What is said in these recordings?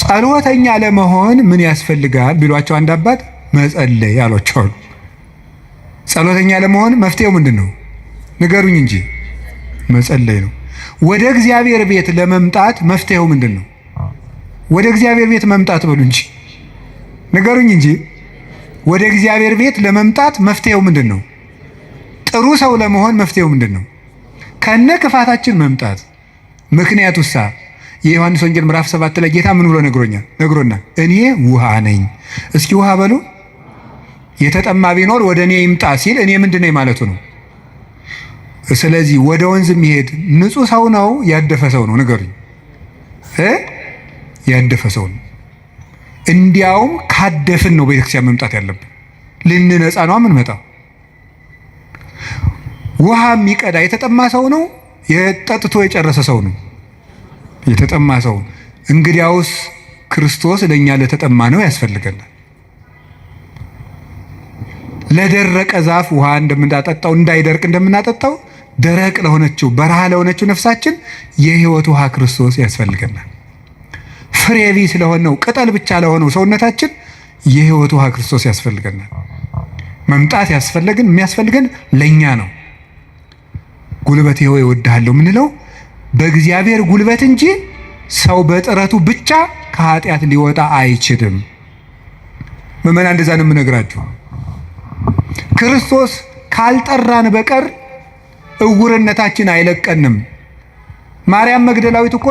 ጸሎተኛ ለመሆን ምን ያስፈልጋል ቢሏቸው አንድ አባት መጸለይ አሏቸው። ጸሎተኛ ለመሆን መፍትሄው ምንድን ነው? ንገሩኝ እንጂ። መጸለይ ነው። ወደ እግዚአብሔር ቤት ለመምጣት መፍትሄው ምንድን ነው? ወደ እግዚአብሔር ቤት መምጣት በሉ እንጂ፣ ንገሩኝ እንጂ። ወደ እግዚአብሔር ቤት ለመምጣት መፍትሄው ምንድን ነው? ጥሩ ሰው ለመሆን መፍትሄው ምንድን ነው? ከነ ክፋታችን መምጣት። ምክንያቱ ሳ የዮሐንስ ወንጌል ምዕራፍ 7 ላይ ጌታ ምን ብሎ ነግሮኛል? ነግሮናል። እኔ ውሃ ነኝ። እስኪ ውሃ በሉ። የተጠማ ቢኖር ወደ እኔ ይምጣ ሲል እኔ ምንድን ነኝ ማለቱ ነው። ስለዚህ ወደ ወንዝ የሚሄድ ንጹሕ ሰው ነው ያደፈ ሰው ነው? ንገሩኝ። ያደፈ ሰው ነው። እንዲያውም ካደፍን ነው ቤተክርስቲያን መምጣት ያለብን። ልንነጻ ነው የምንመጣው። ውሃ የሚቀዳ የተጠማ ሰው ነው? የጠጥቶ የጨረሰ ሰው ነው? የተጠማ ሰው። እንግዲያውስ ክርስቶስ ለእኛ ለተጠማ ነው ያስፈልገናል። ለደረቀ ዛፍ ውሃ እንደምናጠጣው፣ እንዳይደርቅ እንደምናጠጣው፣ ደረቅ ለሆነችው፣ በረሃ ለሆነችው ነፍሳችን የሕይወት ውሃ ክርስቶስ ያስፈልገናል። ፍሬ ቢስ ለሆነው፣ ቅጠል ብቻ ለሆነው ሰውነታችን የሕይወት ውሃ ክርስቶስ ያስፈልገናል። መምጣት ያስፈለግን የሚያስፈልገን ለእኛ ነው። ጉልበቴ ሆይ እወድሃለሁ የምንለው በእግዚአብሔር ጉልበት እንጂ ሰው በጥረቱ ብቻ ከኃጢአት ሊወጣ አይችልም። ምዕመናን፣ እንደዛ ነው የምነግራችሁ። ክርስቶስ ካልጠራን በቀር እውርነታችን አይለቀንም። ማርያም መግደላዊት እኮ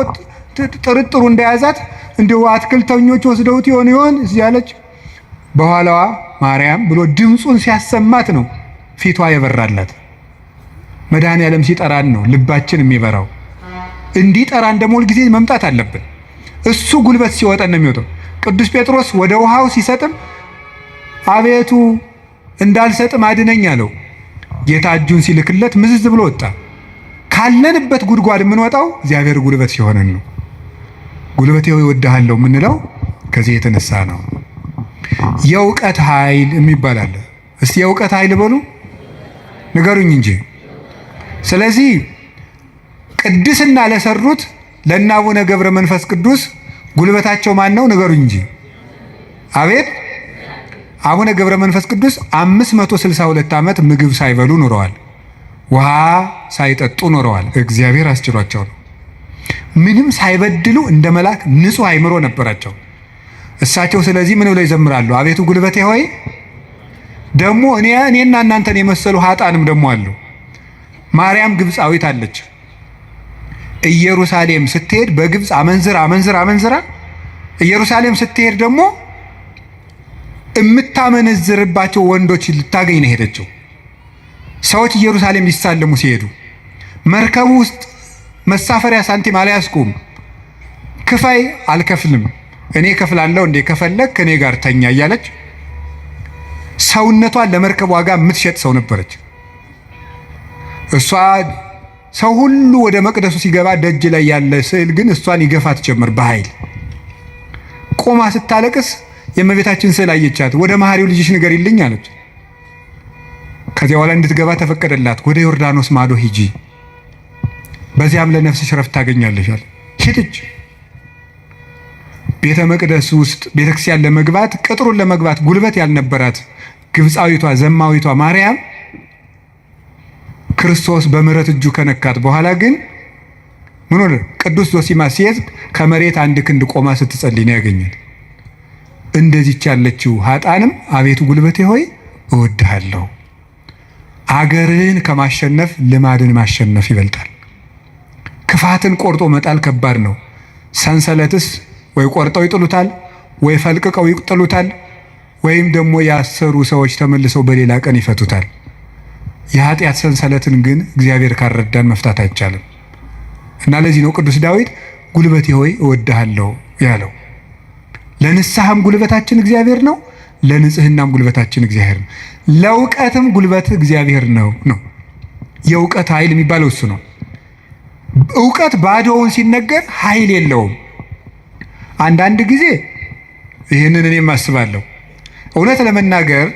ጥርጥሩ እንደያዛት እንዲሁ አትክልተኞች ወስደውት ይሆን ይሆን እያለች በኋላዋ ማርያም ብሎ ድምፁን ሲያሰማት ነው ፊቷ የበራላት። መድኃኔ ዓለም ሲጠራን ነው ልባችን የሚበራው። እንዲጠራን ደግሞ ሁልጊዜ መምጣት አለብን። እሱ ጉልበት ሲወጠን ነው የሚወጣው። ቅዱስ ጴጥሮስ ወደ ውሃው ሲሰጥም አቤቱ እንዳልሰጥም አድነኝ አለው። ጌታ እጁን ሲልክለት ምዝዝ ብሎ ወጣ። ካለንበት ጉድጓድ የምንወጣው እግዚአብሔር ጉልበት ሲሆነን ነው። ጉልበቴ ሆይ እወድሃለሁ የምንለው ከዚህ የተነሳ ነው። የእውቀት ኃይል የሚባል አለ። እስቲ የእውቀት ኃይል በሉ፣ ንገሩኝ እንጂ። ስለዚህ ቅድስና ለሰሩት ለእነ አቡነ ገብረ መንፈስ ቅዱስ ጉልበታቸው ማን ነው? ንገሩኝ እንጂ። አቤት። አቡነ ገብረ መንፈስ ቅዱስ 562 ዓመት ምግብ ሳይበሉ ኖረዋል። ውሃ ሳይጠጡ ኖረዋል። እግዚአብሔር አስችሏቸው ነው። ምንም ሳይበድሉ እንደ መልአክ ንጹሕ አእምሮ ነበራቸው። እሳቸው ስለዚህ ምን ብለው ይዘምራሉ? አቤቱ ጉልበቴ ሆይ። ደግሞ እኔና እናንተን የመሰሉ ሀጣንም ደግሞ አሉ። ማርያም ግብፃዊት አለች። ኢየሩሳሌም ስትሄድ በግብፅ አመንዝራ አመንዝራ አመንዝራ ኢየሩሳሌም ስትሄድ ደግሞ የምታመነዝርባቸው ወንዶች ልታገኝ ነው ሄደችው። ሰዎች ኢየሩሳሌም ሊሳለሙ ሲሄዱ መርከቡ ውስጥ መሳፈሪያ ሳንቲም አልያዝኩም፣ ክፈይ፣ አልከፍልም፣ እኔ ከፍላለሁ እንዴ፣ ከፈለግ ከእኔ ጋር ተኛ እያለች ሰውነቷን ለመርከብ ዋጋ የምትሸጥ ሰው ነበረች። እሷ ሰው ሁሉ ወደ መቅደሱ ሲገባ ደጅ ላይ ያለ ስዕል ግን እሷን ይገፋት ጀመር በኃይል። ቆማ ስታለቅስ የእመቤታችን ስዕል አየቻት። ወደ መሐሪው ልጅሽ ንገሪልኝ አለች። ከዚያ በኋላ እንድትገባ ተፈቀደላት። ወደ ዮርዳኖስ ማዶ ሂጂ፣ በዚያም ለነፍስሽ ረፍት ታገኛለሽ አለ። ሄደች። ቤተ መቅደስ ውስጥ ቤተክርስቲያን ለመግባት፣ ቅጥሩን ለመግባት ጉልበት ያልነበራት ግብፃዊቷ ዘማዊቷ ማርያም ክርስቶስ በምሕረት እጁ ከነካት በኋላ ግን ምን ሆነ? ቅዱስ ዞሲማስ ሲሄድ ከመሬት አንድ ክንድ ቆማ ስትጸልይ ነው ያገኛት። እንደዚች ያለችው ሀጣንም አቤቱ ጉልበቴ ሆይ እወድሃለሁ። አገርህን ከማሸነፍ ልማድን ማሸነፍ ይበልጣል። ክፋትን ቆርጦ መጣል ከባድ ነው። ሰንሰለትስ ወይ ቆርጠው ይጥሉታል፣ ወይ ፈልቅቀው ይጥሉታል፣ ወይም ደግሞ ያሰሩ ሰዎች ተመልሰው በሌላ ቀን ይፈቱታል። የኃጢአት ሰንሰለትን ግን እግዚአብሔር ካልረዳን መፍታት አይቻልም። እና ለዚህ ነው ቅዱስ ዳዊት ጉልበቴ ሆይ እወድሃለሁ ያለው። ለንስሐም ጉልበታችን እግዚአብሔር ነው። ለንጽህናም ጉልበታችን እግዚአብሔር ነው። ለእውቀትም ጉልበት እግዚአብሔር ነው ነው የእውቀት ኃይል የሚባለው እሱ ነው። እውቀት ባዶውን ሲነገር ኃይል የለውም። አንዳንድ ጊዜ ይህንን እኔም አስባለሁ። እውነት ለመናገር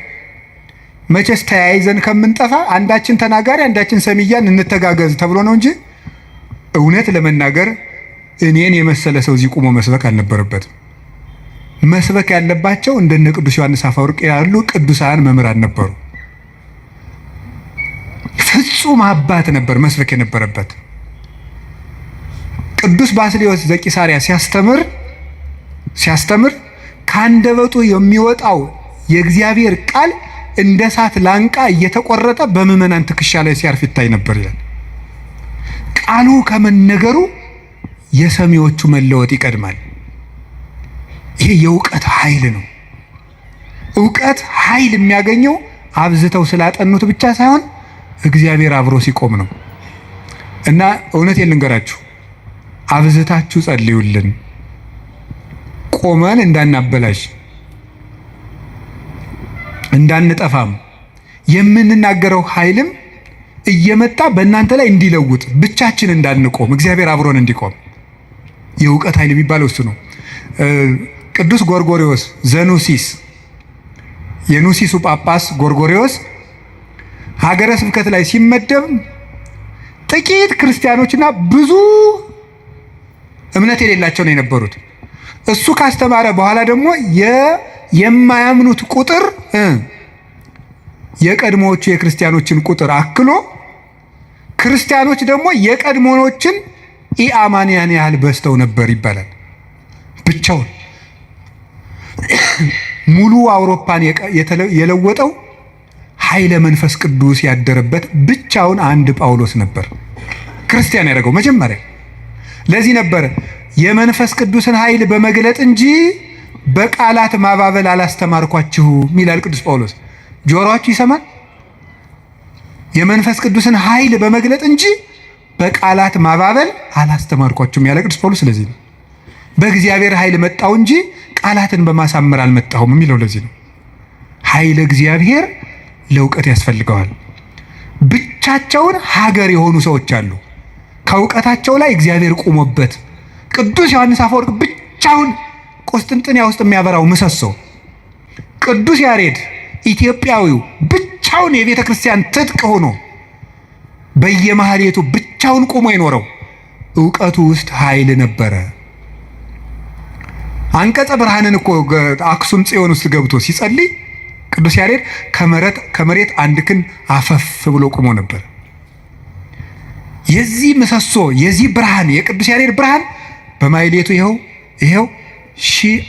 መቼስ ተያይዘን ከምንጠፋ አንዳችን ተናጋሪ አንዳችን ሰሚ እያልን እንተጋገዝ ተብሎ ነው እንጂ እውነት ለመናገር እኔን የመሰለ ሰው እዚህ ቁሞ መስበክ አልነበረበትም። መስበክ ያለባቸው እንደነ ቅዱስ ዮሐንስ አፈወርቅ ያሉ ቅዱሳን መምህራን ነበሩ። ፍጹም አባት ነበር መስበክ የነበረበት። ቅዱስ ባስልዮስ ዘቂሳርያ ሲያስተምር ከአንደበቱ የሚወጣው የእግዚአብሔር ቃል እንደ እሳት ላንቃ እየተቆረጠ በምዕመናን ትከሻ ላይ ሲያርፍ ይታይ ነበር ይላል። ቃሉ ከመነገሩ የሰሚዎቹ መለወጥ ይቀድማል። ይሄ የእውቀት ኃይል ነው። እውቀት ኃይል የሚያገኘው አብዝተው ስላጠኑት ብቻ ሳይሆን እግዚአብሔር አብሮ ሲቆም ነው። እና እውነቴን ልንገራችሁ፣ አብዝታችሁ ጸልዩልን፣ ቆመን እንዳናበላሽ እንዳንጠፋም የምንናገረው ኃይልም እየመጣ በእናንተ ላይ እንዲለውጥ ብቻችን እንዳንቆም እግዚአብሔር አብሮን እንዲቆም የእውቀት ኃይል የሚባለው እሱ ነው። ቅዱስ ጎርጎሪዎስ ዘኑሲስ የኑሲሱ ጳጳስ ጎርጎሪዎስ ሀገረ ስብከት ላይ ሲመደብ ጥቂት ክርስቲያኖችና ብዙ እምነት የሌላቸው ነው የነበሩት። እሱ ካስተማረ በኋላ ደግሞ የማያምኑት ቁጥር የቀድሞዎቹ የክርስቲያኖችን ቁጥር አክሎ ክርስቲያኖች ደግሞ የቀድሞዎችን ኢአማንያን ያህል በዝተው ነበር ይባላል። ብቻውን ሙሉ አውሮፓን የለወጠው ኃይለ መንፈስ ቅዱስ ያደረበት ብቻውን አንድ ጳውሎስ ነበር ክርስቲያን ያደረገው መጀመሪያ። ለዚህ ነበር የመንፈስ ቅዱስን ኃይል በመግለጥ እንጂ በቃላት ማባበል አላስተማርኳችሁም ይላል ቅዱስ ጳውሎስ። ጆሮአችሁ ይሰማል? የመንፈስ ቅዱስን ኃይል በመግለጥ እንጂ በቃላት ማባበል አላስተማርኳችሁም ያለ ቅዱስ ጳውሎስ ለዚህ ነው። በእግዚአብሔር ኃይል መጣው እንጂ ቃላትን በማሳመር አልመጣሁም የሚለው ለዚህ ነው። ኃይለ እግዚአብሔር ለእውቀት ያስፈልገዋል። ብቻቸውን ሀገር የሆኑ ሰዎች አሉ። ከእውቀታቸው ላይ እግዚአብሔር ቆሞበት ቅዱስ ዮሐንስ አፈወርቅ ብቻውን ቁስጥንጥንያ ውስጥ የሚያበራው ምሰሶ፣ ቅዱስ ያሬድ ኢትዮጵያዊው ብቻውን የቤተ ክርስቲያን ትጥቅ ሆኖ በየማህሌቱ ብቻውን ቆሞ የኖረው እውቀቱ ውስጥ ኃይል ነበረ። አንቀጸ ብርሃንን እኮ አክሱም ጽዮን ውስጥ ገብቶ ሲጸልይ ቅዱስ ያሬድ ከመሬት አንድ ክንድ አፈፍ ብሎ ቆሞ ነበር። የዚህ ምሰሶ የዚህ ብርሃን የቅዱስ ያሬድ ብርሃን በማህሌቱ ይኸው ይኸው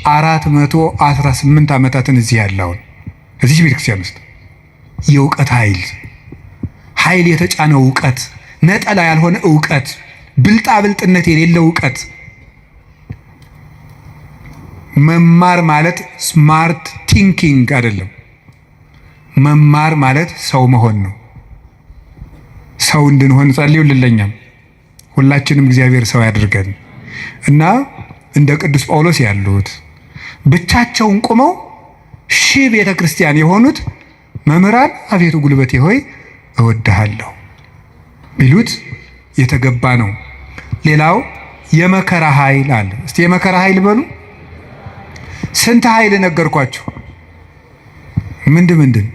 1418 ዓመታትን እዚህ ያለውን እዚህ ቤተክርስቲያን ውስጥ የእውቀት ኃይል ኃይል የተጫነው እውቀት፣ ነጠላ ያልሆነ እውቀት፣ ብልጣብልጥነት የሌለው እውቀት። መማር ማለት smart thinking አይደለም። መማር ማለት ሰው መሆን ነው። ሰው እንድንሆን ጸልዩልን። ለኛም ሁላችንም እግዚአብሔር ሰው ያድርገን እና እንደ ቅዱስ ጳውሎስ ያሉት ብቻቸውን ቆመው ሺህ ቤተ ክርስቲያን የሆኑት መምህራን አቤቱ ጉልበቴ ሆይ እወድሃለሁ ቢሉት የተገባ ነው። ሌላው የመከራ ኃይል አለ። እስቲ የመከራ ኃይል በሉ። ስንት ኃይል ነገርኳችሁ? ምንድን ምንድን?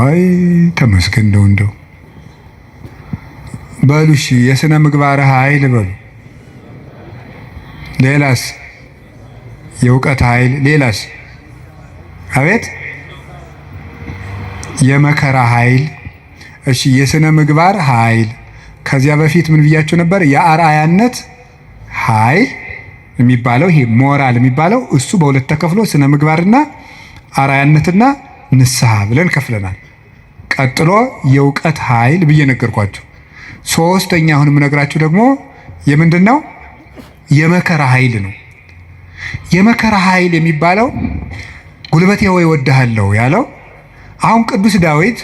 አይ ተመስገን እንደው እንደው በሉ እሺ፣ የስነ ምግባር ኃይል በሉ። ሌላስ? የእውቀት ኃይል። ሌላስ? አቤት የመከራ ኃይል። እሺ የስነ ምግባር ኃይል። ከዚያ በፊት ምን ብያቸው ነበር? የአርአያነት ኃይል የሚባለው ይሄ ሞራል የሚባለው እሱ በሁለት ተከፍሎ ስነ ምግባርና አርአያነትና ንስሐ ብለን ከፍለናል። ቀጥሎ የእውቀት ኃይል ብዬ ነገርኳችሁ። ሶስተኛ አሁን የምነግራችሁ ደግሞ የምንድን ነው? የመከራ ኃይል ነው። የመከራ ኃይል የሚባለው ጉልበቴ ሆይ እወድሃለሁ ያለው አሁን ቅዱስ ዳዊት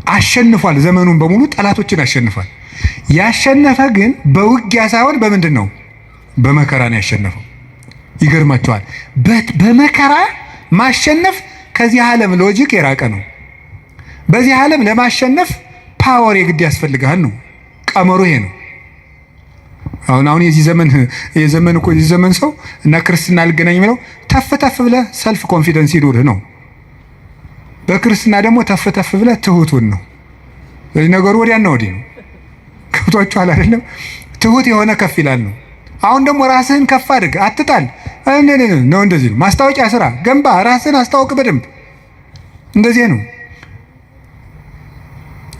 አሸንፏል። ዘመኑን በሙሉ ጠላቶችን አሸንፏል። ያሸነፈ ግን በውጊያ ሳይሆን በምንድን ነው? በመከራ ነው ያሸነፈው። ይገርማቸዋል። በመከራ ማሸነፍ ከዚህ ዓለም logic የራቀ ነው። በዚህ ዓለም ለማሸነፍ power የግድ ያስፈልግሃል ነው ቀመሩ፣ ይሄ ነው። አሁን አሁን የዚህ ዘመን የዘመን እኮ የዚህ ዘመን ሰው እና ክርስትና አልገናኝ የሚለው ተፍ ተፍ ብለህ self confidence ይኑርህ ነው። በክርስትና ደግሞ ተፍ ተፍ ብለህ ትሁቱን ነው። ስለዚህ ነገሩ ወዲያና ወዲህ ነው። ገብቷችኋል አይደለም? ትሁት የሆነ ከፍ ይላል ነው። አሁን ደግሞ ራስህን ከፍ አድርግ፣ አትጣል ነው። እንደዚህ ነው። ማስታወቂያ ስራ፣ ገንባ፣ ራስህን አስታውቅ በደንብ። እንደዚህ ነው።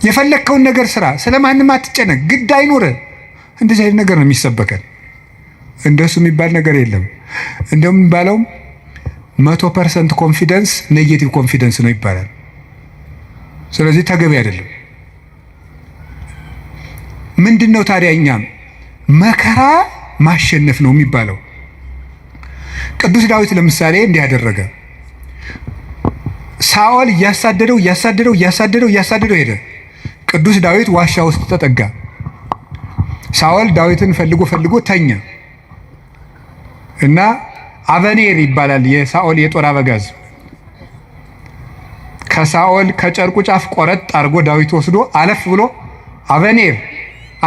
የፈለግከውን ነገር ስራ፣ ስለማንም አትጨነቅ፣ ግድ አይኑርህ። እንደዚህ አይነት ነገር ነው የሚሰበከን። እንደሱ የሚባል ነገር የለም። እንደውም የሚባለው 100% confidence negative confidence ነው ይባላል። ስለዚህ ተገቢ አይደለም። ምንድን ነው ታዲያ እኛም መከራ ማሸነፍ ነው የሚባለው። ቅዱስ ዳዊት ለምሳሌ እንዲህ ያደረገ፣ ሳኦል እያሳደደው እያሳደደው እያሳደደው እያሳደደው ሄደ። ቅዱስ ዳዊት ዋሻ ውስጥ ተጠጋ። ሳኦል ዳዊትን ፈልጎ ፈልጎ ተኛ እና አበኔር ይባላል የሳኦል የጦር አበጋዝ። ከሳኦል ከጨርቁ ጫፍ ቆረጥ አድርጎ ዳዊት ወስዶ አለፍ ብሎ አበኔር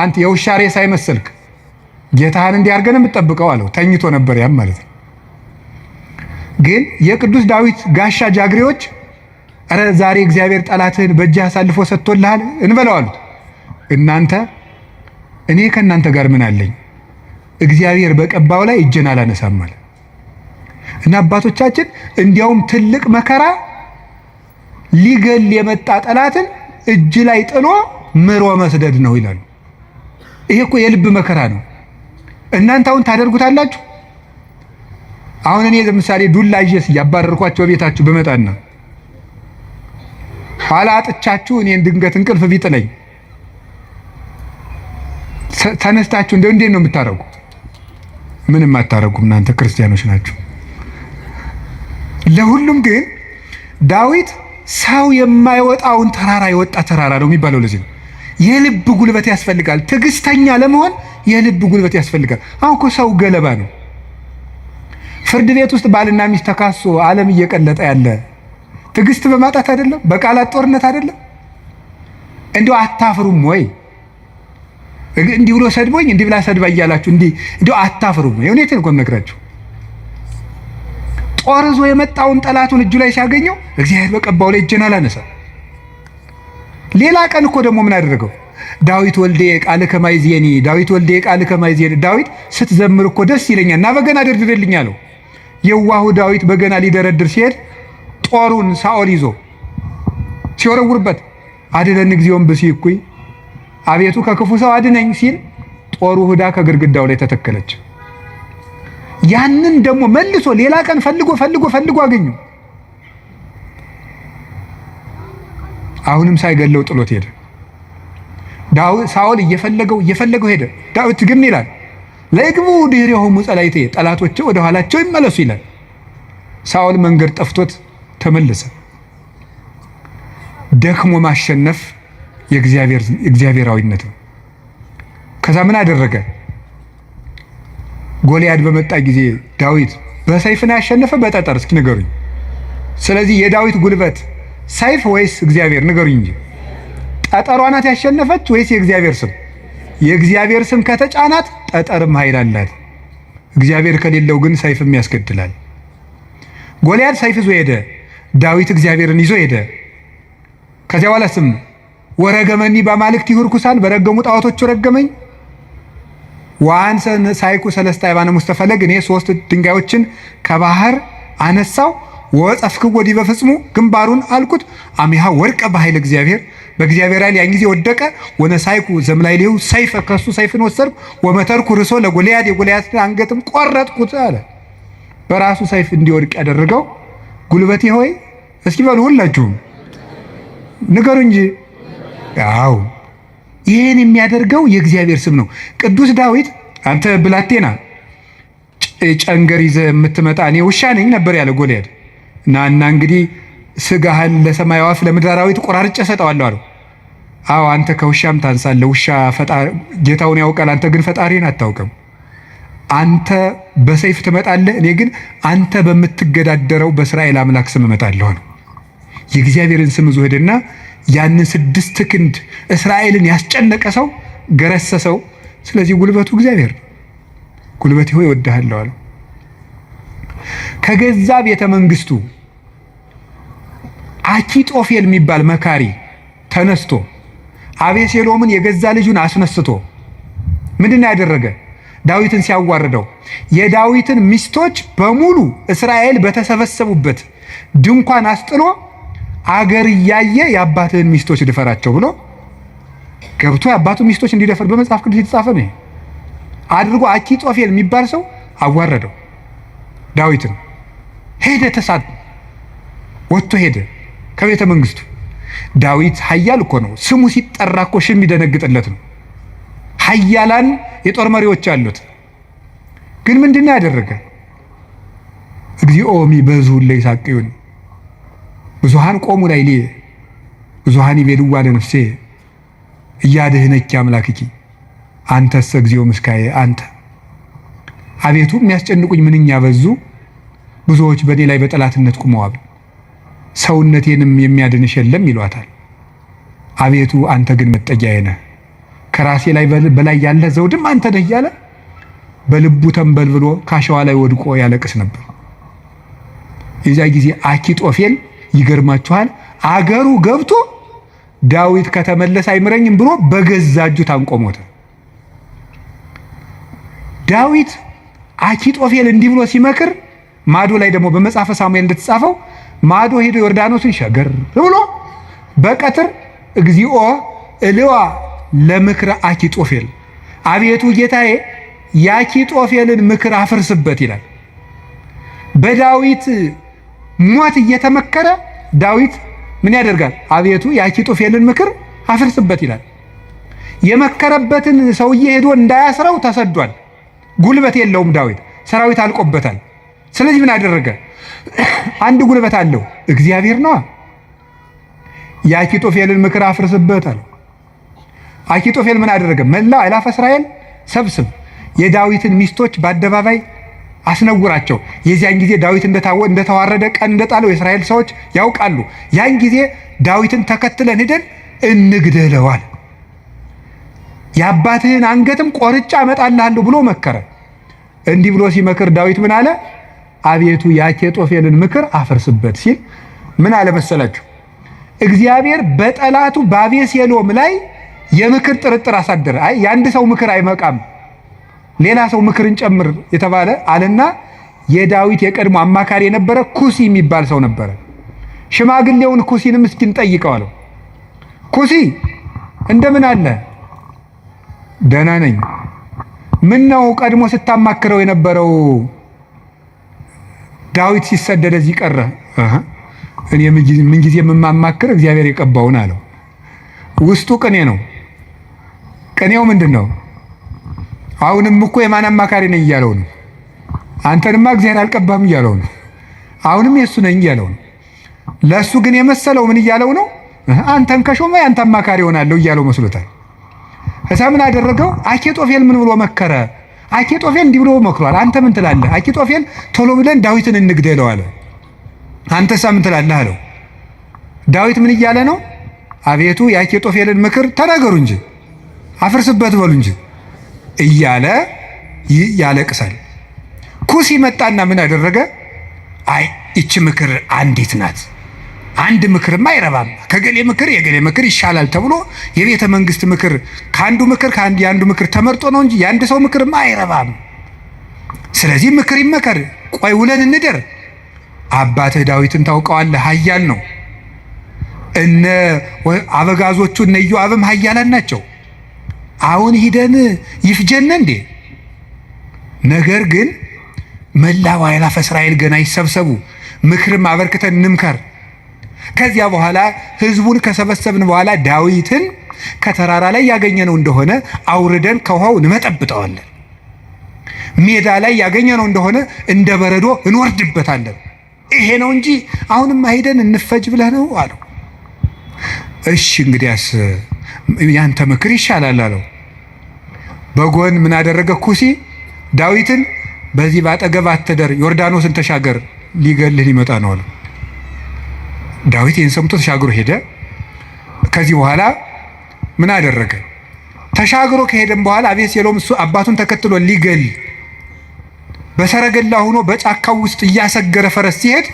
አንተ የውሻ ሬሳ አይመሰልክ ጌታህን እንዲህ አድርገን የምትጠብቀው አለው። ተኝቶ ነበር ያም ማለት ነው። ግን የቅዱስ ዳዊት ጋሻ ጃግሬዎች እረ ዛሬ እግዚአብሔር ጠላትህን በእጅህ አሳልፎ ሰጥቶልሃል እንበለው አሉት። እናንተ እኔ ከእናንተ ጋር ምን አለኝ? እግዚአብሔር በቀባው ላይ እጄን አላነሳም አለ። እና አባቶቻችን እንዲያውም ትልቅ መከራ ሊገል የመጣ ጠላትን እጅ ላይ ጥሎ ምሮ መስደድ ነው ይላሉ። ይሄ እኮ የልብ መከራ ነው። እናንተ አሁን ታደርጉታላችሁ። አሁን እኔ ለምሳሌ ዱላ ይዤስ እያባረርኳቸው ቤታችሁ ብመጣና ኋላ አጥቻችሁ እኔን ድንገት እንቅልፍ ቢጥለኝ ተነስታችሁ እንደው እንዴት ነው የምታረጉ? ምንም አታረጉም። እናንተ ክርስቲያኖች ናችሁ። ለሁሉም ግን ዳዊት ሰው የማይወጣውን ተራራ የወጣ ተራራ ነው የሚባለው ለዚህ ነው። የልብ ጉልበት ያስፈልጋል። ትዕግስተኛ ለመሆን የልብ ጉልበት ያስፈልጋል። አሁን እኮ ሰው ገለባ ነው። ፍርድ ቤት ውስጥ ባልና ሚስት ተካሶ ዓለም እየቀለጠ ያለ ትዕግስት በማጣት አይደለም? በቃላት ጦርነት አይደለም? እንዲሁ አታፍሩም ወይ? እንዲህ ብሎ ሰድቦኝ እንዲህ ብላ ሰድባ እያላችሁ እንዲሁ አታፍሩም ወይ? እውነቴን እኮ የምነግራችሁ። ጦር ይዞ የመጣውን ጠላቱን እጁ ላይ ሲያገኘው እግዚአብሔር በቀባው ላይ እጄን አላነሳም። ሌላ ቀን እኮ ደግሞ ምን አደረገው? ዳዊት ወልዴ ቃልከ ማይዜኒ፣ ዳዊት ወልዴ ቃልከ ማይዜኒ፣ ዳዊት ስትዘምር እኮ ደስ ይለኛል እና በገና ደርድርልኝ አለው። የዋሁ ዳዊት በገና ሊደረድር ሲሄድ ጦሩን ሳኦል ይዞ ሲወረውርበት አድነን እግዚኦን ብእሲ እኩይ፣ አቤቱ ከክፉ ሰው አድነኝ ሲል ጦሩ ሁዳ ከግድግዳው ላይ ተተከለች። ያንን ደግሞ መልሶ ሌላ ቀን ፈልጎ ፈልጎ ፈልጎ አገኙ። አሁንም ሳይገለው ጥሎት ሄደ። ሳኦል እየፈለገው እየፈለገው ሄደ። ዳዊት ግን ይላል ለይግቡ ድኅሬሆሙ ጸላእቴ፣ ጠላቶቼ ወደ ኋላቸው ይመለሱ ይላል። ሳኦል መንገድ ጠፍቶት ተመለሰ። ደክሞ ማሸነፍ የእግዚአብሔራዊነት ነው። ከዛ ምን አደረገ? ጎልያድ በመጣ ጊዜ ዳዊት በሰይፍ ነው ያሸነፈ በጠጠር? እስኪ ንገሩኝ። ስለዚህ የዳዊት ጉልበት ሰይፍ ወይስ እግዚአብሔር? ንገሩኝ እንጂ። ጠጠሯ ናት ያሸነፈች ወይስ የእግዚአብሔር ስም? የእግዚአብሔር ስም ከተጫናት ጠጠርም ኃይል አላት። እግዚአብሔር ከሌለው ግን ሰይፍም ያስገድላል። ጎልያድ ሰይፍ ይዞ ሄደ። ዳዊት እግዚአብሔርን ይዞ ሄደ። ከዚያ በኋላ ስም ወረገመኒ በአማልክቲሁ ርኩሳን፣ በረገሙ ጣዖቶቹ ረገመኝ። ወአንሰ ሳይኩ ሰለስተ አእባነ ውስተ ፈለግ፣ እኔ 3 ድንጋዮችን ከባህር አነሳው። ወጸፍክዎ ዲበ ፍጽሙ፣ ግንባሩን አልኩት። አሚሃ ወድቀ በኃይለ እግዚአብሔር፣ በእግዚአብሔር ኃይል ያን ጊዜ ወደቀ። ወነሳይኩ ዘምላይሌሁ ሰይፈ፣ ከሱ ሰይፍን ወሰድኩ። ወመተርኩ ርእሶ ለጎልያድ፣ የጎልያድን አንገትም ቆረጥኩት አለ። በራሱ ሰይፍ እንዲወድቅ ያደረገው ጉልበቴ ሆይ እስኪ በሉ ሁላችሁም ንገሩ እንጂ። አዎ ይህን የሚያደርገው የእግዚአብሔር ስም ነው። ቅዱስ ዳዊት አንተ ብላቴና ጨንገር ይዘህ የምትመጣ እኔ ውሻ ነኝ ነበር ያለ ጎልያድ። እና እንግዲህ ስጋህን ለሰማይ አዕዋፍ ለምድር አራዊት ቆራርጬ እሰጠዋለሁ አለው። አዎ አንተ ከውሻም ታንሳለህ። ውሻ ጌታውን ያውቃል፣ አንተ ግን ፈጣሪን አታውቅም። አንተ በሰይፍ ትመጣለህ፣ እኔ ግን አንተ በምትገዳደረው በእስራኤል አምላክ ስም እመጣለሁ አለው። የእግዚአብሔርን ስም ይዞ ሄደና ያንን 6 ክንድ እስራኤልን ያስጨነቀ ሰው ገረሰሰው። ስለዚህ ጉልበቱ እግዚአብሔር ነው። ጉልበቴ ሆይ እወድሃለሁ አለው። ከገዛ ቤተ መንግስቱ አኪጦፌል የሚባል መካሪ ተነስቶ አቤሴሎምን የገዛ ልጁን አስነስቶ ምንድን ያደረገ? ዳዊትን ሲያዋርደው የዳዊትን ሚስቶች በሙሉ እስራኤል በተሰበሰቡበት ድንኳን አስጥሎ አገር እያየ የአባትህን ሚስቶች ድፈራቸው ብሎ ገብቶ የአባቱ ሚስቶች እንዲደፈር በመጽሐፍ ቅዱስ የተጻፈ ነው። አድርጎ አኪጦፌል የሚባል ሰው አዋረደው ዳዊትን። ሄደ ተሳድ ወጥቶ ሄደ ከቤተ መንግስቱ። ዳዊት ኃያል እኮ ነው። ስሙ ሲጠራ እኮ ሺህ የሚደነግጥለት ነው። ኃያላን የጦር መሪዎች አሉት። ግን ምንድን ነው ያደረገ? እግዚኦ ሚበዙ ለይሳቅዩን ብዙሃን ቆሙ ላዕሌየ ብዙሃን ይቤልዋ ለነፍሴ እያድህነኪ አምላክኪ አንተሰ እግዚኦ ምስካዬ አንተ። አቤቱ የሚያስጨንቁኝ ምንኛ በዙ፣ ብዙዎች በእኔ ላይ በጠላትነት ቁመዋል፣ ሰውነቴንም የሚያድንሽ የለም ይሏታል። አቤቱ አንተ ግን መጠጊያዬ ነህ፣ ከራሴ ላይ በላይ ያለ ዘውድም አንተ ነህ እያለ በልቡ ተንበልብሎ ካሸዋ ላይ ወድቆ ያለቅስ ነበር። የዚያ ጊዜ አኪጦፌል ይገርማችኋል፣ አገሩ ገብቶ ዳዊት ከተመለሰ አይምረኝም ብሎ በገዛ እጁ ታንቆ ሞተ። ዳዊት አኪጦፌል እንዲህ ብሎ ሲመክር ማዶ ላይ ደግሞ በመጽሐፈ ሳሙኤል እንደተጻፈው ማዶ ሄዶ ዮርዳኖስን ሸገር ብሎ በቀትር እግዚኦ እልዋ ለምክረ አኪጦፌል፣ አቤቱ ጌታዬ የአኪጦፌልን ምክር አፍርስበት ይላል። በዳዊት ሞት እየተመከረ ዳዊት ምን ያደርጋል? አቤቱ የአኪጦፌልን ምክር አፍርስበት ይላል። የመከረበትን ሰውዬ ሄዶ እንዳያስረው ተሰዷል። ጉልበት የለውም ዳዊት፣ ሰራዊት አልቆበታል። ስለዚህ ምን አደረገ? አንድ ጉልበት አለው፣ እግዚአብሔር ነዋ። የአኪጦፌልን ምክር አፍርስበት አለው። አኪጦፌል ምን አደረገ? መላው አእላፈ እስራኤል ሰብስብ፣ የዳዊትን ሚስቶች በአደባባይ አስነውራቸው። የዚያን ጊዜ ዳዊት እንደተዋረደ ቀን እንደጣለው የእስራኤል ሰዎች ያውቃሉ። ያን ጊዜ ዳዊትን ተከትለን ሄደን እንግደለዋል፣ የአባትህን አንገትም ቆርጫ አመጣልሃለሁ ብሎ መከረ። እንዲህ ብሎ ሲመክር ዳዊት ምን አለ? አቤቱ የአኪጦፌልን ምክር አፍርስበት ሲል ምን አለ መሰላችሁ? እግዚአብሔር በጠላቱ በአቤሴሎም ላይ የምክር ጥርጥር አሳደረ። አይ የአንድ ሰው ምክር አይመቃም፣ ሌላ ሰው ምክርን ጨምር የተባለ አለና የዳዊት የቀድሞ አማካሪ የነበረ ኩሲ የሚባል ሰው ነበረ። ሽማግሌውን ኩሲንም እስኪ እንጠይቀው አለው። ኩሲ እንደምን አለ? ደህና ነኝ። ምን ነው ቀድሞ ስታማክረው የነበረው ዳዊት ሲሰደድ እዚህ ቀረ? እኔ ምን ጊዜ የምማማክር እግዚአብሔር የቀባውን አለው። ውስጡ ቅኔ ነው። ቅኔው ምንድን ነው? አሁንም እኮ የማን አማካሪ ነኝ እያለው ነው። አንተንማ እግዚአብሔር አልቀባም እያለው ነው። አሁንም የእሱ ነኝ እያለው ነው። ለእሱ ግን የመሰለው ምን እያለው ነው? አንተን ከሾመ ያንተ አማካሪ ሆናለሁ እያለው መስሎታል። እዛ ምን አደረገው? አኪጦፌል ምን ብሎ መከረ? አኪጦፌል እንዲህ ብሎ መክሯል። አንተ ምን ትላለህ? አኪጦፌል ቶሎ ብለን ዳዊትን እንግደለው አለ። አንተሳ ምን ትላለህ አለው። ዳዊት ምን እያለ ነው? አቤቱ የአኪጦፌልን ምክር ተናገሩ እንጂ አፍርስበት በሉ እንጂ እያለ ያለቅሳል። ኩሲ መጣና ምን አደረገ? አይ ይቺ ምክር አንዲት ናት፣ አንድ ምክርማ አይረባም፣ ከገሌ ምክር የገሌ ምክር ይሻላል ተብሎ የቤተ መንግስት ምክር ከአንዱ ምክር ከአንድ የአንዱ ምክር ተመርጦ ነው እንጂ የአንድ ሰው ምክርማ አይረባም። ስለዚህ ምክር ይመከር፣ ቆይ ውለን እንደር። አባትህ ዳዊትን ታውቀዋለህ፣ ኃያል ነው። እነ አበጋዞቹ እነ ኢዮአብም ኃያላን ናቸው። አሁን ሂደን ይፍጀነ እንዴ? ነገር ግን መላው አእላፈ እስራኤል ገና ይሰብሰቡ፣ ምክርም አበርክተን እንምከር። ከዚያ በኋላ ህዝቡን ከሰበሰብን በኋላ ዳዊትን ከተራራ ላይ ያገኘነው እንደሆነ አውርደን ከውሃው እንመጠብጠዋለን። ሜዳ ላይ ያገኘነው እንደሆነ እንደ በረዶ እንወርድበታለን። ይሄ ነው እንጂ አሁንማ ሂደን እንፈጅ ብለህ ነው አለው። እሺ እንግዲያስ ያንተ ምክር ይሻላል አለው። በጎን ምን አደረገ ኩሲ? ዳዊትን በዚህ ባጠገብ አትደር፣ ዮርዳኖስን ተሻገር፣ ሊገልህ ሊመጣ ነው አለው። ዳዊት ይህን ሰምቶ ተሻግሮ ሄደ። ከዚህ በኋላ ምን አደረገ? ተሻግሮ ከሄደም በኋላ አቤሴሎም እሱ አባቱን ተከትሎ ሊገል በሰረገላ ሆኖ በጫካው ውስጥ እያሰገረ ፈረስ ሲሄድ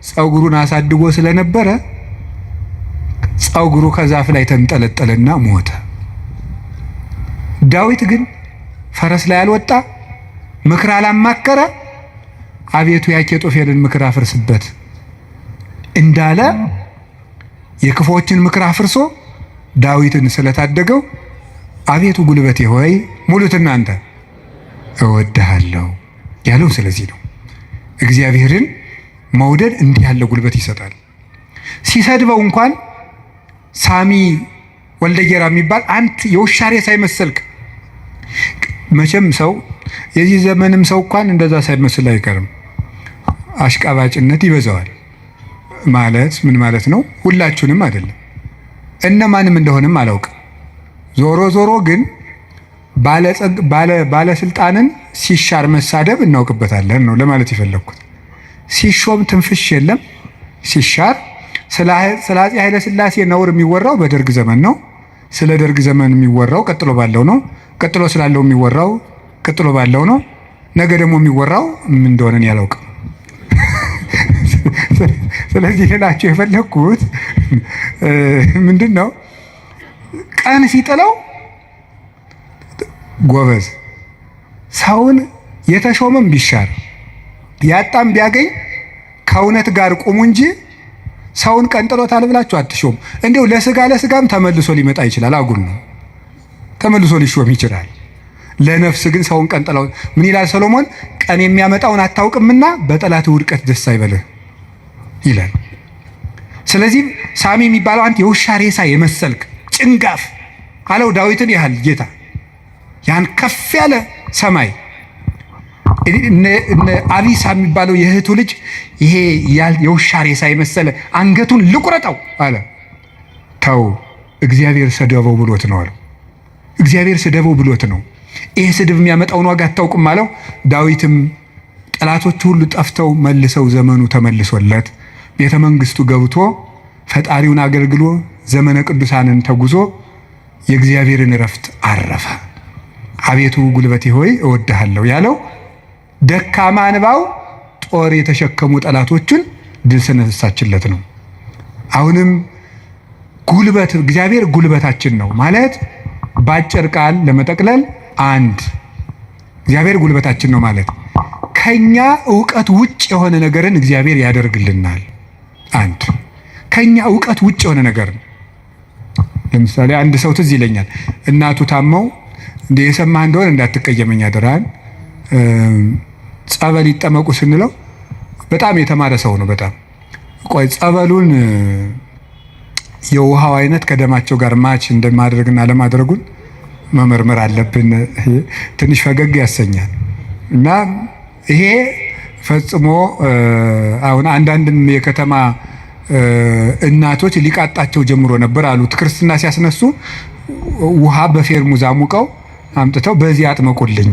ጸጉሩን አሳድጎ ስለነበረ ጸጉሩ ከዛፍ ላይ ተንጠለጠለና ሞተ። ዳዊት ግን ፈረስ ላይ አልወጣ፣ ምክር አላማከረ። አቤቱ የአኪጦፌልን ምክር አፍርስበት እንዳለ የክፉዎችን ምክር አፍርሶ ዳዊትን ስለታደገው አቤቱ ጉልበቴ ሆይ ሙሉት እናንተ እወድሃለሁ ያለው ስለዚህ ነው። እግዚአብሔርን መውደድ እንዲህ ያለ ጉልበት ይሰጣል። ሲሰድበው እንኳን ሳሚ ወልደጌራ የሚባል አንተ የውሻ ሬሳ ሳይመሰልክ መቼም ሰው የዚህ ዘመንም ሰው እንኳን እንደዛ ሳይመስል አይቀርም። አሽቃባጭነት ይበዛዋል። ማለት ምን ማለት ነው? ሁላችሁንም አይደለም፣ እነማንም እንደሆነም አላውቅም። ዞሮ ዞሮ ግን ባለስልጣንን ሲሻር መሳደብ እናውቅበታለን ነው ለማለት የፈለግኩት። ሲሾም ትንፍሽ የለም፣ ሲሻር ስለ አፄ ኃይለ ሥላሴ ነውር የሚወራው በደርግ ዘመን ነው። ስለ ደርግ ዘመን የሚወራው ቀጥሎ ባለው ነው። ቀጥሎ ስላለው የሚወራው ቀጥሎ ባለው ነው። ነገ ደግሞ የሚወራው ምን እንደሆነ እኔ አላውቅም። ስለዚህ ልላቸው የፈለግኩት ምንድን ነው፣ ቀን ሲጥለው ጎበዝ ሰውን የተሾመም ቢሻር ያጣም ቢያገኝ ከእውነት ጋር ቁሙ እንጂ ሰውን ቀንጥሎታል ብላችሁ አትሾም። እንዲሁ ለስጋ ለስጋም ተመልሶ ሊመጣ ይችላል። አጉል ነው፣ ተመልሶ ሊሾም ይችላል። ለነፍስ ግን ሰውን ቀንጥለው ምን ይላል ሰሎሞን? ቀን የሚያመጣውን አታውቅምና በጠላት ውድቀት ደስ አይበልህ ይላል። ስለዚህ ሳሚ የሚባለው አንተ የውሻ ሬሳ የመሰልክ ጭንጋፍ አለው ዳዊትን ያህል ጌታ ያን ከፍ ያለ ሰማይ አቢሳ የሚባለው የእህቱ ልጅ ይሄ የውሻ ሬሳ የመሰለ አንገቱን ልቁረጠው አለ። ተው እግዚአብሔር ሰደበው ብሎት ነው አለው። እግዚአብሔር ስደበው ብሎት ነው። ይሄ ስድብ የሚያመጣውን ዋጋ አታውቅም አለው። ዳዊትም ጠላቶቹ ሁሉ ጠፍተው መልሰው ዘመኑ ተመልሶለት ቤተ መንግስቱ ገብቶ ፈጣሪውን አገልግሎ ዘመነ ቅዱሳንን ተጉዞ የእግዚአብሔርን እረፍት አረፈ። አቤቱ ጉልበቴ ሆይ እወድሃለሁ ያለው ደካማ እንባው ጦር የተሸከሙ ጠላቶቹን ድል ስለነሳችለት ነው። አሁንም ጉልበት እግዚአብሔር ጉልበታችን ነው ማለት በአጭር ቃል ለመጠቅለል አንድ እግዚአብሔር ጉልበታችን ነው ማለት ከኛ እውቀት ውጭ የሆነ ነገርን እግዚአብሔር ያደርግልናል። አንድ ከኛ እውቀት ውጭ የሆነ ነገር ለምሳሌ አንድ ሰው ትዝ ይለኛል፣ እናቱ ታመው እንደ የሰማህ እንደሆነ እንዳትቀየመኝ አደራህን፣ ጸበል ይጠመቁ ስንለው በጣም የተማረ ሰው ነው። በጣም ቆይ ጸበሉን የውሃው አይነት ከደማቸው ጋር ማች እንደማድረግና ለማድረጉን መመርመር አለብን። ትንሽ ፈገግ ያሰኛል። እና ይሄ ፈጽሞ አሁን አንዳንድም የከተማ እናቶች ሊቃጣቸው ጀምሮ ነበር አሉት። ክርስትና ሲያስነሱ ውሃ በፌርሙዝ አሙቀው አምጥተው በዚህ አጥመቁልኝ።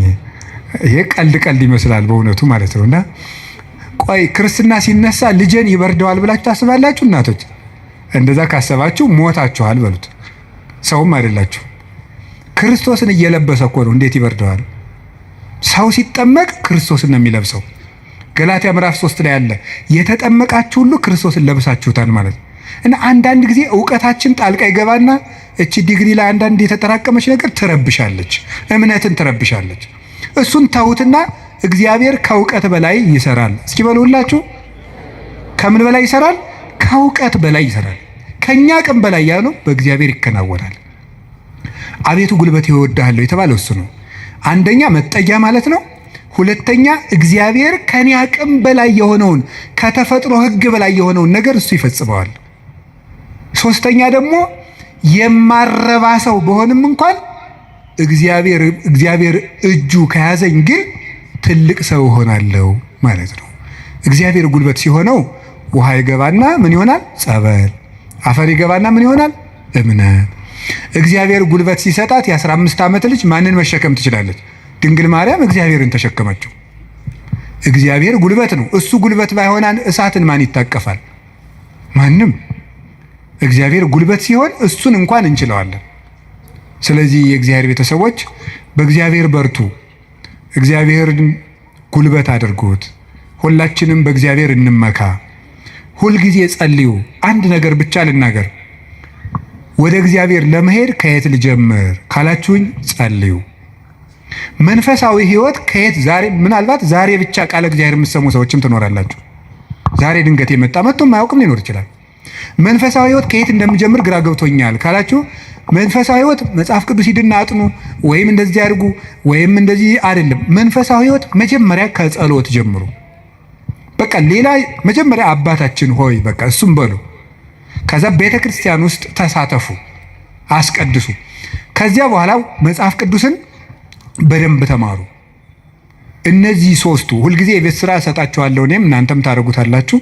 ይሄ ቀልድ ቀልድ ይመስላል በእውነቱ ማለት ነው። እና ቆይ ክርስትና ሲነሳ ልጄን ይበርደዋል ብላችሁ ታስባላችሁ እናቶች? እንደዛ ካሰባችሁ ሞታችኋል በሉት። ሰውም አይደላችሁ። ክርስቶስን እየለበሰ እኮ ነው። እንዴት ይበርደዋል? ሰው ሲጠመቅ ክርስቶስን ነው የሚለብሰው። ገላትያ ምዕራፍ 3 ላይ ያለ የተጠመቃችሁ ሁሉ ክርስቶስን ለብሳችሁታል ማለት ነው። እና አንዳንድ ጊዜ እውቀታችን ጣልቃ ይገባና እቺ ዲግሪ ላይ አንዳንድ የተጠራቀመች ነገር ትረብሻለች፣ እምነትን ትረብሻለች። እሱን ተዉትና እግዚአብሔር ከእውቀት በላይ ይሰራል። እስኪ በሉ ሁላችሁ ከምን በላይ ይሰራል? ከእውቀት በላይ ይሰራል። ከኛ አቅም በላይ ያለው በእግዚአብሔር ይከናወናል። አቤቱ ጉልበቴ እወድሃለሁ የተባለው እሱ ነው። አንደኛ መጠጊያ ማለት ነው። ሁለተኛ እግዚአብሔር ከኔ አቅም በላይ የሆነውን ከተፈጥሮ ሕግ በላይ የሆነውን ነገር እሱ ይፈጽመዋል። ሶስተኛ ደግሞ የማረባ ሰው በሆንም እንኳን እግዚአብሔር እጁ ከያዘኝ ግን ትልቅ ሰው እሆናለሁ ማለት ነው። እግዚአብሔር ጉልበት ሲሆነው ውሃ ይገባና ምን ይሆናል? ጸበል። አፈር ይገባና ምን ይሆናል? እምነት። እግዚአብሔር ጉልበት ሲሰጣት የ15 ዓመት ልጅ ማንን መሸከም ትችላለች? ድንግል ማርያም እግዚአብሔርን ተሸከመችው። እግዚአብሔር ጉልበት ነው። እሱ ጉልበት ባይሆን እሳትን ማን ይታቀፋል? ማንም። እግዚአብሔር ጉልበት ሲሆን እሱን እንኳን እንችለዋለን። ስለዚህ የእግዚአብሔር ቤተሰቦች በእግዚአብሔር በርቱ፣ እግዚአብሔርን ጉልበት አድርጉት። ሁላችንም በእግዚአብሔር እንመካ። ሁልጊዜ ጸልዩ። አንድ ነገር ብቻ ልናገር። ወደ እግዚአብሔር ለመሄድ ከየት ልጀምር ካላችሁኝ፣ ጸልዩ። መንፈሳዊ ሕይወት ከየት ዛሬ ምናልባት ዛሬ ብቻ ቃለ እግዚአብሔር የምትሰሙ ሰዎችም ትኖራላችሁ። ዛሬ ድንገት የመጣ መጥቶ የማያውቅም ሊኖር ይችላል። መንፈሳዊ ሕይወት ከየት እንደምጀምር ግራ ገብቶኛል ካላችሁ መንፈሳዊ ሕይወት መጽሐፍ ቅዱስ ሂድና አጥኑ ወይም እንደዚህ አድርጉ ወይም እንደዚህ አይደለም። መንፈሳዊ ሕይወት መጀመሪያ ከጸሎት ጀምሩ። በቃ ሌላ መጀመሪያ አባታችን ሆይ በቃ እሱም በሉ። ከዛ ቤተ ክርስቲያን ውስጥ ተሳተፉ፣ አስቀድሱ። ከዚያ በኋላ መጽሐፍ ቅዱስን በደንብ ተማሩ። እነዚህ ሶስቱ ሁልጊዜ የቤት ስራ እሰጣችኋለሁ፣ እኔም እናንተም ታደርጉታላችሁ።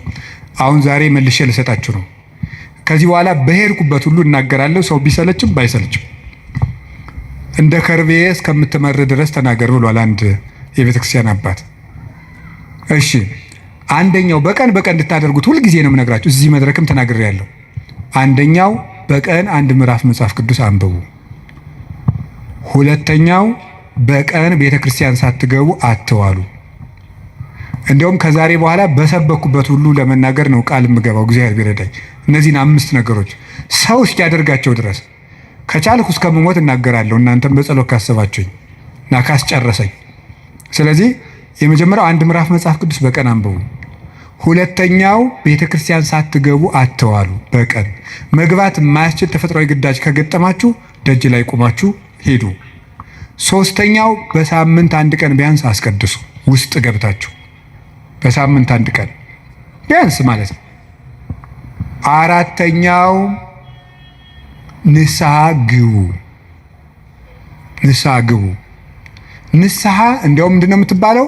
አሁን ዛሬ መልሼ ልሰጣችሁ ነው። ከዚህ በኋላ በሄድኩበት ሁሉ እናገራለሁ። ሰው ቢሰለችም ባይሰለችም እንደ ከርቤ እስከምትመር ድረስ ተናገር ብሏል አንድ የቤተክርስቲያን አባት። እሺ አንደኛው በቀን በቀን እንድታደርጉት ሁልጊዜ ነው የምነግራችሁ። እዚህ መድረክም ተናግሬያለሁ። አንደኛው በቀን አንድ ምዕራፍ መጽሐፍ ቅዱስ አንብቡ። ሁለተኛው በቀን ቤተ ክርስቲያን ሳትገቡ አትዋሉ። እንዲያውም ከዛሬ በኋላ በሰበኩበት ሁሉ ለመናገር ነው ቃል የምገባው እግዚአብሔር ቢረዳኝ። እነዚህን አምስት ነገሮች ሰው እስኪያደርጋቸው ድረስ ከቻልኩ እስከምሞት እናገራለሁ። እናንተም በጸሎት ካሰባችሁኝ እና ካስጨረሰኝ። ስለዚህ የመጀመሪያው አንድ ምዕራፍ መጽሐፍ ቅዱስ በቀን አንብቡ። ሁለተኛው ቤተ ክርስቲያን ሳትገቡ አትዋሉ። በቀን መግባት የማያስችል ተፈጥሯዊ ግዳጅ ከገጠማችሁ ደጅ ላይ ቆማችሁ ሂዱ። ሶስተኛው በሳምንት አንድ ቀን ቢያንስ አስቀድሱ። ውስጥ ገብታችሁ በሳምንት አንድ ቀን ቢያንስ ማለት ነው። አራተኛው ንስሐ ግቡ። ንስሐ ግቡ። ንስሐ እንዲያውም ምንድን ነው የምትባለው?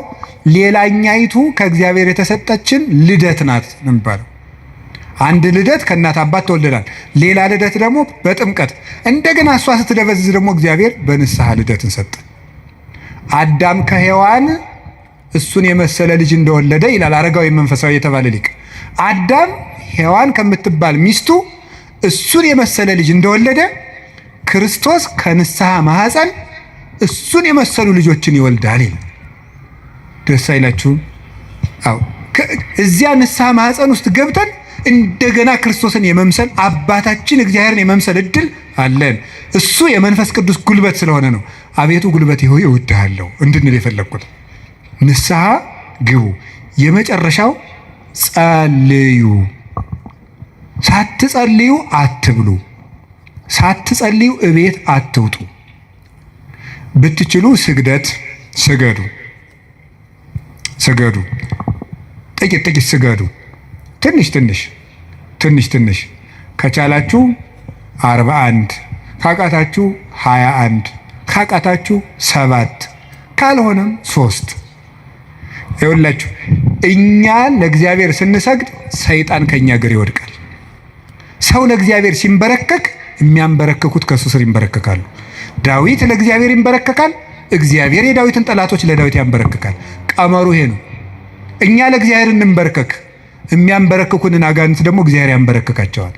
ሌላኛይቱ ከእግዚአብሔር የተሰጠችን ልደት ናት ነው የሚባለው። አንድ ልደት ከእናት አባት ተወልደናል። ሌላ ልደት ደግሞ በጥምቀት እንደገና እሷ ስትደበዝዝ ደግሞ እግዚአብሔር በንስሐ ልደትን ሰጠ። አዳም ከሔዋን እሱን የመሰለ ልጅ እንደወለደ ይላል አረጋዊ መንፈሳዊ የተባለ ሊቅ። አዳም ሔዋን ከምትባል ሚስቱ እሱን የመሰለ ልጅ እንደወለደ ክርስቶስ ከንስሐ ማኅፀን እሱን የመሰሉ ልጆችን ይወልዳል ይላል። ደስ አይላችሁም? አዎ፣ እዚያ ንስሐ ማኅፀን ውስጥ ገብተን እንደገና ክርስቶስን የመምሰል አባታችን እግዚአብሔርን የመምሰል እድል አለን። እሱ የመንፈስ ቅዱስ ጉልበት ስለሆነ ነው። አቤቱ ጉልበቴ ሆይ እወድሃለሁ እንድንል የፈለግኩት። ንስሐ ግቡ። የመጨረሻው ጸልዩ። ሳትጸልዩ አትብሉ። ሳትጸልዩ እቤት አትውጡ። ብትችሉ ስግደት ስገዱ፣ ስገዱ፣ ጥቂት ጥቂት ስገዱ። ትንሽ ትንሽ ትንሽ ትንሽ ከቻላችሁ 41፣ ካቃታችሁ 21፣ ካቃታችሁ 7፣ ካልሆነም 3። ይኸውላችሁ እኛ ለእግዚአብሔር ስንሰግድ ሰይጣን ከኛ እግር ይወድቃል። ሰው ለእግዚአብሔር ሲንበረከክ የሚያንበረክኩት ከእሱ ስር ይንበረከካሉ። ዳዊት ለእግዚአብሔር ይንበረከካል። እግዚአብሔር የዳዊትን ጠላቶች ለዳዊት ያንበረክካል። ቀመሩ ይሄ ነው። እኛ ለእግዚአብሔር እንንበረከክ፣ የሚያንበረክኩንን አጋንንት ደግሞ እግዚአብሔር ያንበረክካቸዋል።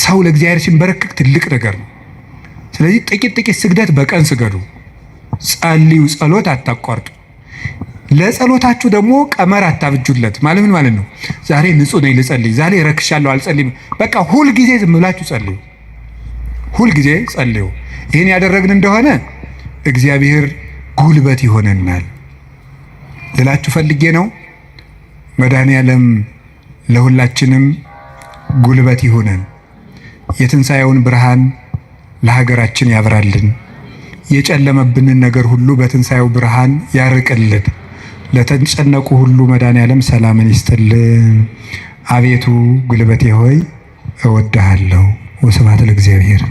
ሰው ለእግዚአብሔር ሲንበረከክ ትልቅ ነገር ነው። ስለዚህ ጥቂት ጥቂት ስግደት በቀን ስገዱ፣ ጸልዩ፣ ጸሎት አታቋርጡ። ለጸሎታችሁ ደግሞ ቀመር አታብጁለት። ማለት ምን ማለት ነው? ዛሬ ንጹሕ ነኝ ልጸልይ፣ ዛሬ ረክሻለሁ አልጸልይም። በቃ ሁል ጊዜ ዝም ብላችሁ ጸልዩ፣ ሁል ጊዜ ጸልዩ። ይህን ያደረግን እንደሆነ እግዚአብሔር ጉልበት ይሆነናል ልላችሁ ፈልጌ ነው። መድኃኔዓለም ለሁላችንም ጉልበት ይሁነን። የትንሣኤውን ብርሃን ለሀገራችን ያብራልን። የጨለመብንን ነገር ሁሉ በትንሣኤው ብርሃን ያርቅልን። ለተጨነቁ ሁሉ መድኃኔዓለም ሰላምን ይስጥልን። አቤቱ ጉልበቴ ሆይ እወድሃለሁ። ወስብሐት ለእግዚአብሔር።